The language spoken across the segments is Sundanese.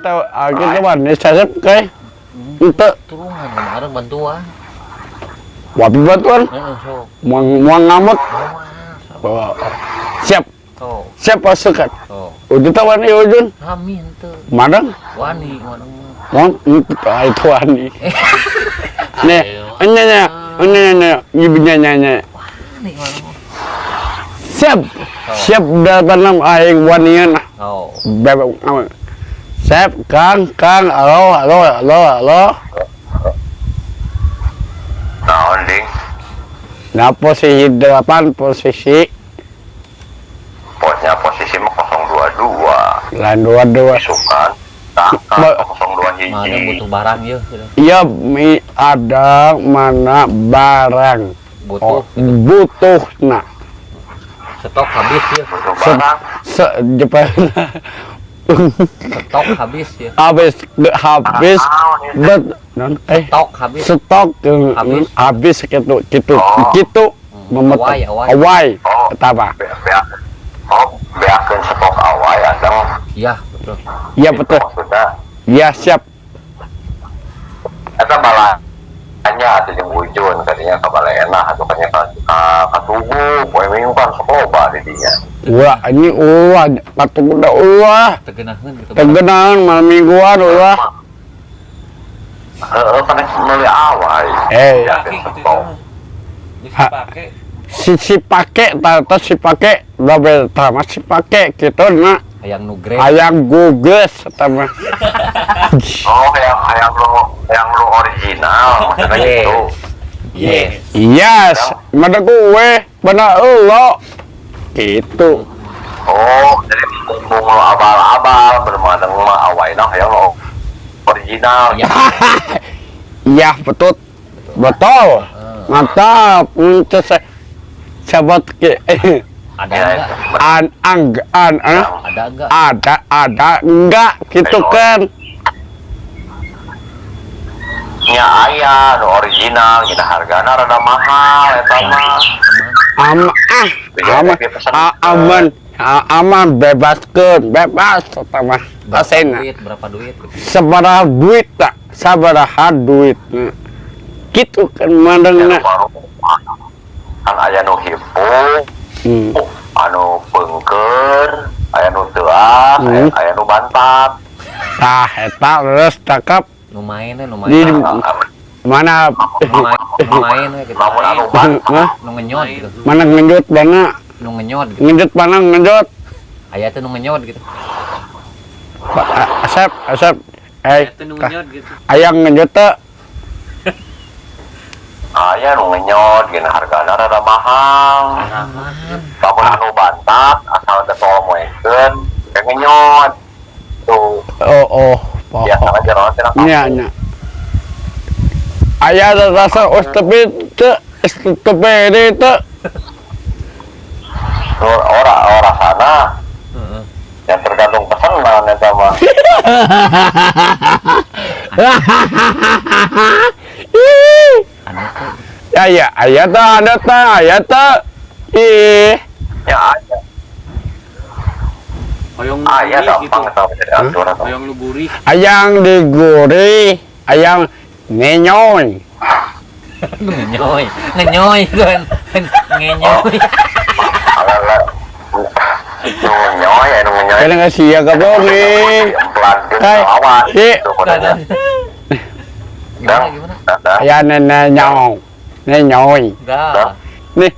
Kita kita wani sasep ke. Ente Tulungan kemarin bantuan. Wapi bantuan. Heeh, sok. Moal moal ngamuk. Moal sok. Oh, siap, Sok. Siap pasukan. Sok. Ujung teh wani ujung. Kami henteu. Madang. Wani madang mah. Moal ah, itu wani. Nih, nya nya nya nya nya nya nya. Wani madang mah. Siap. Siap 86 aing wanian. Oh. Bebek aman. Siap, Kang, Kang, halo, halo, halo, halo. Naon, ding? Nah, posisi 8 posisi Posnya posisi mah 022. Lain 22. Isukan. Tah, 02 Mana hiji. Butuh barang ya gitu. Iya, mi ada mana barang. Butuh Oh, butuh nah. Stok habis ya. Butuh barang. Se Jepang. Stok habis ya. Habis habis bet non eh Stok habis. Stok Habis. Habis gitu gitu Oh. gitu memetok Awai, awai. Awai Oh. eta mah. Beak oh, beakeun stok awai adang. Iya, betul. Iya, betul. Maksudnya iya, siap. Eta balanya atuh jeung ujun kadinya ka balena atuh kadinya ka Tugu poe Minggu kan sok loba di dinya. Ulah ini ulah patung udah ulah. Teu geunaheun gitu. Teu geunaheun malam mingguan ulah. Heeh, pada meuli awai. Eh. Beakeun Gitu stok. Jadi pake. Si si pake tata si pake dobel tama si pake gitu nah. Hayang nu grade. Hayang guges eta mah. Oh, yang lu original maksudnya gitu. Yes. Yes, mana gue, mana lo, gitu. Oh, jadi mau lu abal-abal bermadeng mah awaina hayang lu original. Ya. Iya, betul, betul, mantap. Terus sahabat ke, Ada Ya, enggak? An, ang, an, an, Ada enggak? Ada, enggak, gitu kan? Nya aya nu original gitu hargana rada mahal eta mah. Am, ah, aman, ah, aman, ah, aman, bebaskeun, bebas, eta mah. Berapa Asena. duit? Berapa duit? Gitu. Sabaraha duit tak? Sabaraha duit. Gitu kan Ya, mandangna. baru kan aya nu hipu, anu peungkeur, aya nu teuak, aya nu bantat. Tah eta leres cakep. Nu main we, nu main. Di mana? Nu main, nu main we gitu. Lamun anu bantat Hah? Nu ngenyot gitu. Mana ngenjut mana? Nu ngenyot gitu. Ngenjut mana ngenjut? Aya teh nu ngenyot gitu. Asep, asep. Eh, Itu nu ngenyot gitu. Ayang ngenjut teh. Aya nu ngenyot gini hargana rada mahal. Aman. Lamun anu bantat asal getol moekeun kayak ngenyot. Tuh, Oh, biasana jero teh Nya, nya. Aya ada rasa os tepi teu, es tepi ini teu. Ora ora sana Heeh. yang tergantung pesanan eta mah. Ih. Ada teh. Ya ya, aya teh, ada teh, aya teh. Ih. Ya aya, Hoyong nu aya gurih gitu. gampang eta mah jadi aturan eta. Hoyong nu gurih. Ayang digurih, ayang ngenyoy. Ngenyoy, ngenyoy kan. Ngenyoy. Ala nu ngenyoy, anu ngenyoy. Kayaknya nggak sia goblok nih. Emplan Hai. awan Ih. gitu kodenya. Gimana gimana? Dah, Ayang nenyoy, nenyoy. Dah. Nih,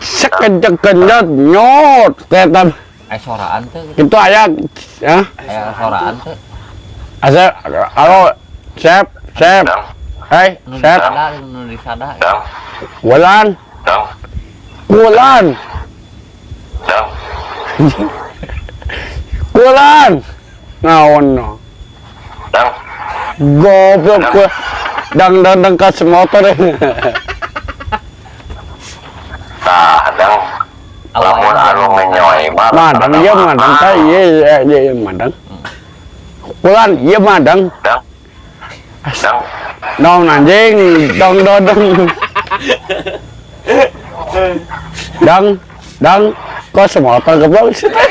sekejap-kejap nyot, kata Aya soraan teh gitu. itu ayang, ya, Aya soraan teh. asal, halo, sep, sep, Dang, hei, Nu sep, disada, nu disada. dang, wulan, dang, wulan, dang. Wulan, naon no, Dang, goblok gua, dang dang dang kas motor. Tah, dang. Lamun anu ngenyoy mah Madang iya madang teh iya iya iya iya, madang. Wulan iya madang. Dang. Dang. Dong anjing, dong dong dong. Dang, dang, kok semotor goblok sih teh?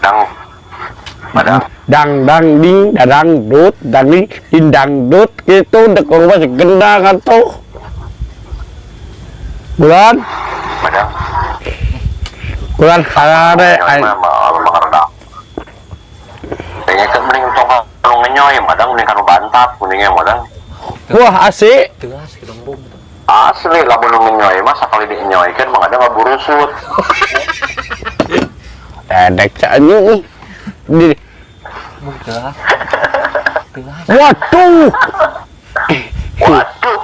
Dang. Madang. Dang dang ding dadang dut dang ding dindang dut gitu dekong mah gendang atuh. Bulan Madang. bulan hare Mah rada. Pengen mending tong kanu ngenyoy, madang mending kanu bantat mendingnya madang. Wah asik. Tegas gitu bung. Asli lamun nu ngenyoy mah sakali dienyoykeun mah ada ngaburusut. Dedek anjing. Di Bung tegas. Tegas. waduh. Waduh.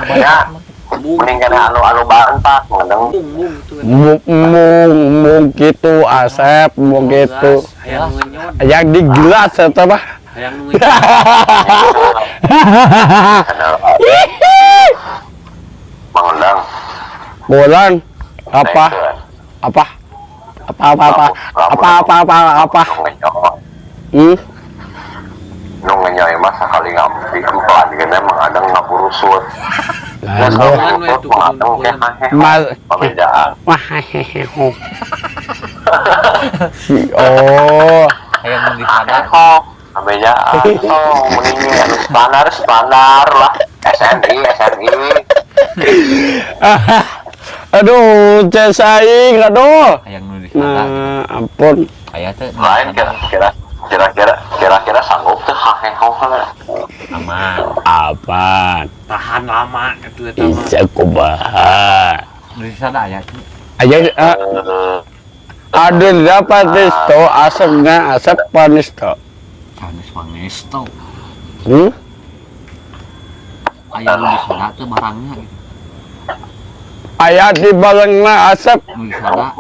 Ya, mending kana anu anu bantat madang. Bung bung itu. Mung mung mung gitu Asep, mung gitu. Hayang ngenyot, Yang digelas eta mah. hayang ngenyot. Mangundang. Bulan apa apa apa apa apa apa apa apa apa Nu ngenyoy mah sakali ngampi empelan geuna mah ada ngaburusut. Lah, Ngaburusut mah ada ke hahe. Mas Pabedaan. wah hehehe. Oh, Hayang nu disada. Kok pabedaan. Oh, mending anu standar standar lah. SNI SNI. Aduh, cesaing, aduh. Hayang nu disada. Nah, ampun. Aya teh Lain kira-kira kira-kira kira-kira sanggup tuh hahe lah. Aman. Apaan? Tahan lama itu eta mah. Bisa kumaha. Nu disada aya teh. Aja ada dapat to asapnya asap panis to. Sanes pangesto. Hmm? Aya nu disada teh barangnya gitu. Aya di balengna asap, Nu disada,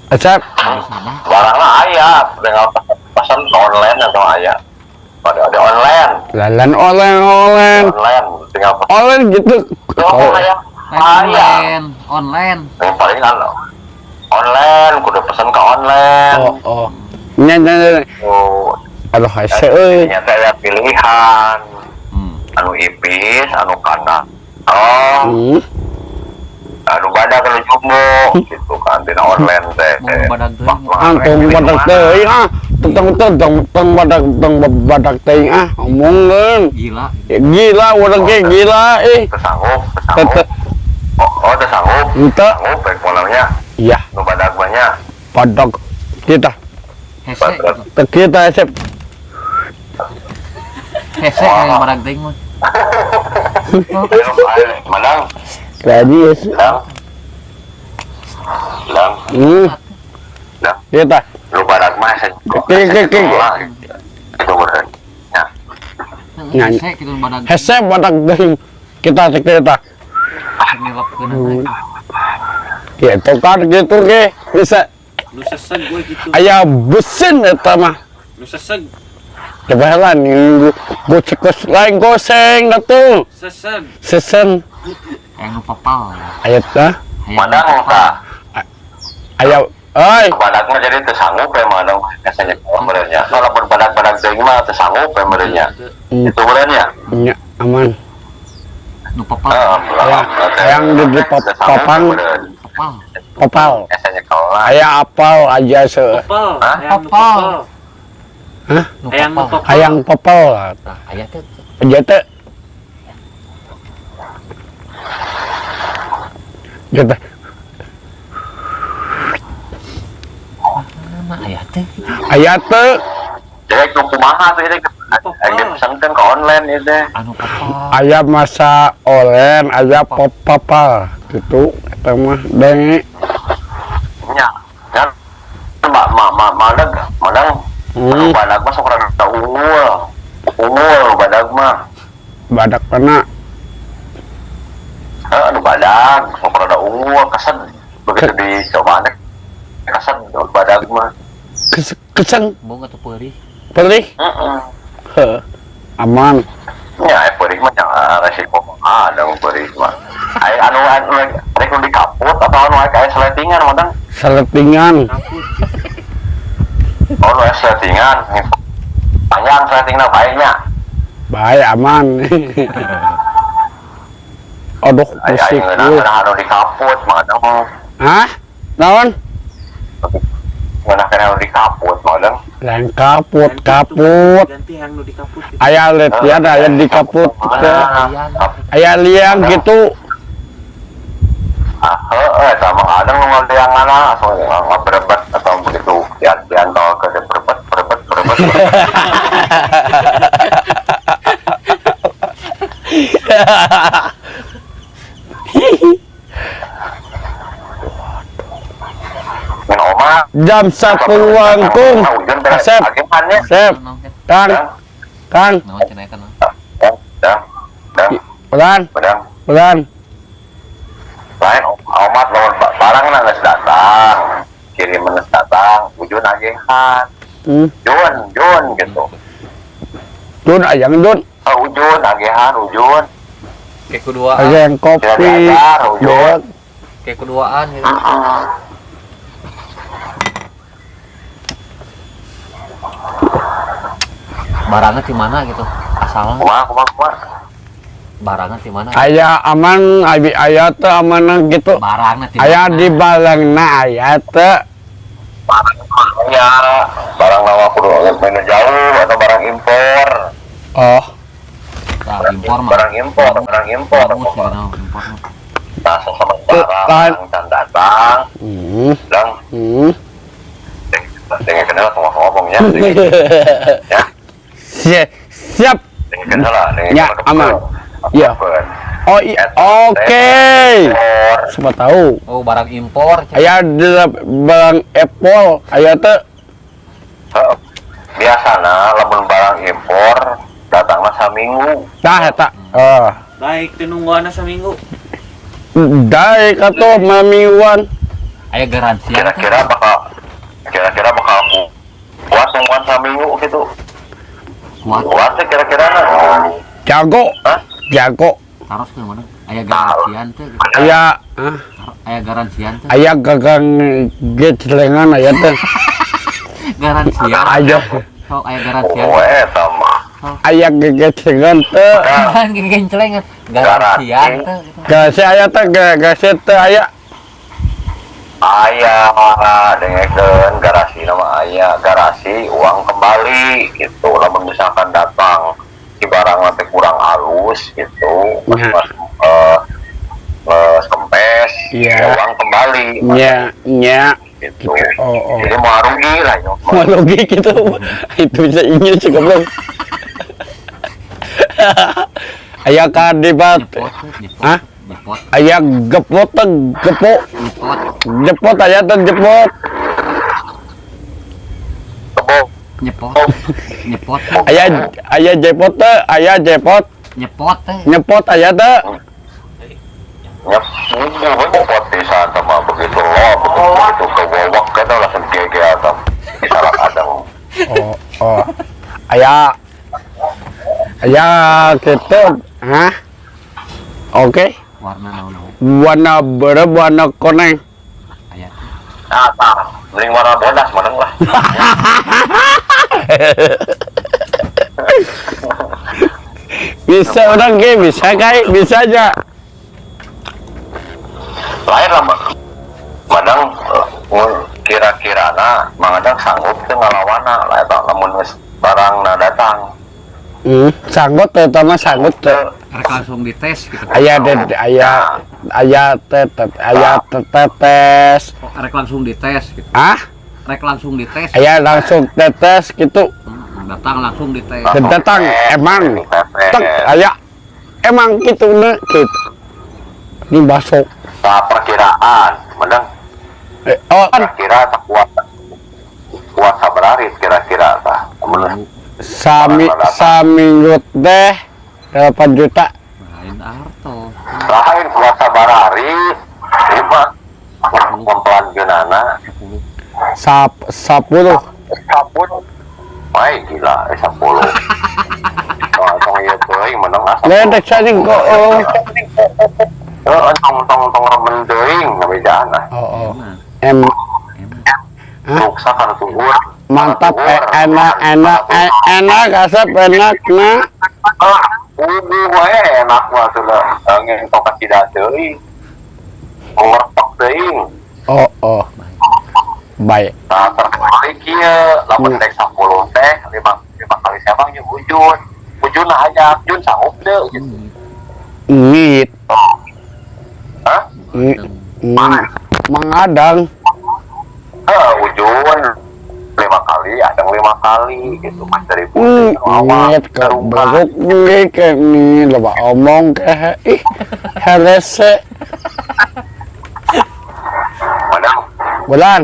asap. nu disada. Barangnya aya, dengan pesan online atau aya. Ada online. Lalan olen olen. Online tinggal pesan. Olen gitu. Oh, aya. Aya. Online, online. Yang paling kan online, kudu pesan ke online. Oh, oh. Nya nya nya. Oh, Aduh, hese euy. ternyata ada pilihan. Anu ipis, anu kana. Oh, anu badak anu jumbo gitu kan dina online teh. Mau badak teuing. Antung badak teuing ah. Tentang tentang tentang badak tentang badak teuing ah. Omongkeun. Gila. Gila urang ge gila ih. Teu sanggup, teu sanggup. Oh, oh teu sanggup. Henteu. Sanggup baik polangnya. Iya, Nu badak banyak. badak kita. Hese gitu. Kita asep. Hese hayang badak teuing mah. Ayo, ayo, madang, Lagi dang. Dang, dang. Kita. Nu badak mah hese. Ke ke ke. Itu bener. Ya. Nyanyi. Hese kitu badak. Hese badak teuing. Kita kita. Nyelepkeun teh. Gitu kan gitu ke bisa Nu seseg gue gitu. aya besen eta mah. Nu seseg, Kebetulan gocek lain goseng atuh. seseg. Sesen Hayang nu papal. aya tah Hayang nu Madang papal. tah. aya euy Badak mah jadi teu sanggup ya madang hesenya meureunnya. So lamun badak-badak teuing mah teu sanggup ya meureunnya. Itu meureunnya. Nya aman. Nu papal. Hayang di papang Papal. popal. Hesenya kalah. Aya apal aja se. Popol, Hah? hayang nu Popol. popol. Hah? Nu Hayang nu papal. popol. Hayang popol. Tah aya teh. Aja teh. Gitu. Mana aya teh? Aya teh Jadi nu kumaha tuh ini aing dipesankeun ke online ieu teh. Anu papal. aya masa olen, aya pop popal gitu eta mah denge. Nya. Kan ma ma ma madag madang anu badak mah sok rada unggul. Unggul badak mah. Badak kana Heuh anu badak sok rada unggul kesed begitu dicobaan teh kesed badak mah. Keseng Bung atau peurih. perih. Heeh. Heuh. Aman. Ya, perih mah jangan resiko ada perih mah. Ai anu anu rek nu dikaput atau anu aya seletingan madang? Seletingan. Kaput. Oh, nu aya seletingan. Panjang seletingna bae nya. Baik aman. Aduh, Ai musik. ai ngeunah anu dikaput madang. Hah? Naon? Ngeunah Karena di kaput modeng. Lain kaput, kaput. Ganti yang nu di kaput. Aya letian aya di kaput teh. Aya liang gitu. Ah, heeh, sama kadang nu ngaliangan langsung ngabrebet atau begitu pian tol ke berebet berebet berebet. Min oma Jam 1 wangkung. Asep. Sep. Kang. Kang. Naon cenah eta naon? Dah. Dah. Pelan. Pelan. Lain omat lawan barang na geus datang. Kirim geus datang, ujun agehan. Jun, jun gitu. Jun ayang jun. Oh, ujun agehan ujun. Kayak keduaan. Ayang kopi. Ujun. Kayak keduaan gitu. Barangnya di mana gitu? Asalnya. Kumaha. Barangnya di mana? Aya aman, abi aya teh aman gitu. Barangnya di mana? Aya di balangna aya teh. Barangnya, barang lawa kudu main jauh atau barang impor. Oh. Nah, impor mah. Barang impor, barang impor. Bagus ya, no, impor mah. Nah, sama barang can datang. Dang. Dengan kenal sama ngomongnya. Ya. Siap. Ya, aman. Ya. Oh, iya. Oke. Siapa tahu. Oh, barang impor. Aya barang Apple, aya teh. Biasana lamun barang impor datangna saminggu. Tah eta. Heeh. Baik teu nungguanna saminggu. Daek atuh mamingguan. Aya garansi. Kira-kira bakal kuat nungguan saminggu gitu. Kuat kira-kira jago. Hah? Jago. Taros ke mana? Aya garansian teh. Aya, aya garansian teh. Aya gagang gecelengan aya teh. Garansian. Aya. Sok aya garansian. Oh, eta mah. Aya gecelengan teh. Kan gecelengan. Garansian teh. Garansi aya teh, garansi teh aya. Aya dengekeun garasi nama aya, garasi uang kembali gitu. Lamun misalkan datang si barang nanti kurang halus gitu, pas kempes, ya, uang kembali. Nya, nya gitu. Oh, oh. Jadi mau rugi lah, ya. Mau rugi gitu. Itu bisa ingin sih goblok. Aya kadibat. Hah? Aya gepot gepok. Jepot aya teh jepot. Nyepot. Nyepot. Aya aya jepot teh, aya jepot. Nyepot teh. Nyepot aya teh. Nyepot pisan sama begitu lo, begitu kewowok kita langsung gege atau disalak adang. Oh, oh. Aya aya gitu. Hah? Oke. Warna naon? Warna berep, warna koneng. Aya. Nah, tah, mending warna bodas meneng lah. Bisa orang ge, bisa kai, bisa aja. Lain lah, madang kira-kirana mangadang sanggup teu ngalawana lah eta lamun geus barangna datang. Sanggup teh mah sanggup teh. Rek langsung dites gitu. Aya aya aya aya tes. Rek langsung dites gitu. Ah? Rek langsung dites. Aya langsung dites gitu. Datang langsung dites. Datang emang. Tek aya emang gitu ne gitu. Ini basok. Nah, perkiraan, menang. Oh, kira-kira tak kuat. Kuat sabararit kira-kira tah. Saminggu teh 8 juta. Lain arto. Lain kuat sabararit. Lima. Kompelan geunana. 10. 10. Wah, gila, 10. Oh, tong ieu teuing menang ah. Lain teh cacing kok. Heeh, tong remen teuing ngabejaan ah. Oh, oh. Em. Ruksak kana tugur. Mantap, enak, enak, enak, asap enak, nah. Ugu wae enak mah sudah. Angin tong kasida teuing. Ngerpek teuing. Oh, oh. Baik. Nah, terkali kieu lamun rek 10 teh lima lima kali sebang jeung Ujun. Ujun nah ajak, Jun sanggup teu gitu. Ngit. Hah? Mangadang. Heh, Ujun lima kali, Adang lima kali gitu pas dari awal Ngit ke beluk ngit ke nih loba omong ke ih herese. Padahal Bulan.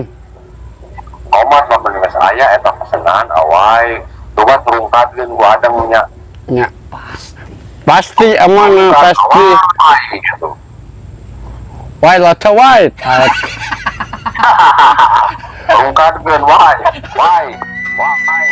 Omat lamun geus aya eta pesenan awai coba turungkatkeun ku Adang nya. Nya. Pasti aman pasti. Awai gitu. Wai lah wai. Rungkatkeun wae, wae, wae.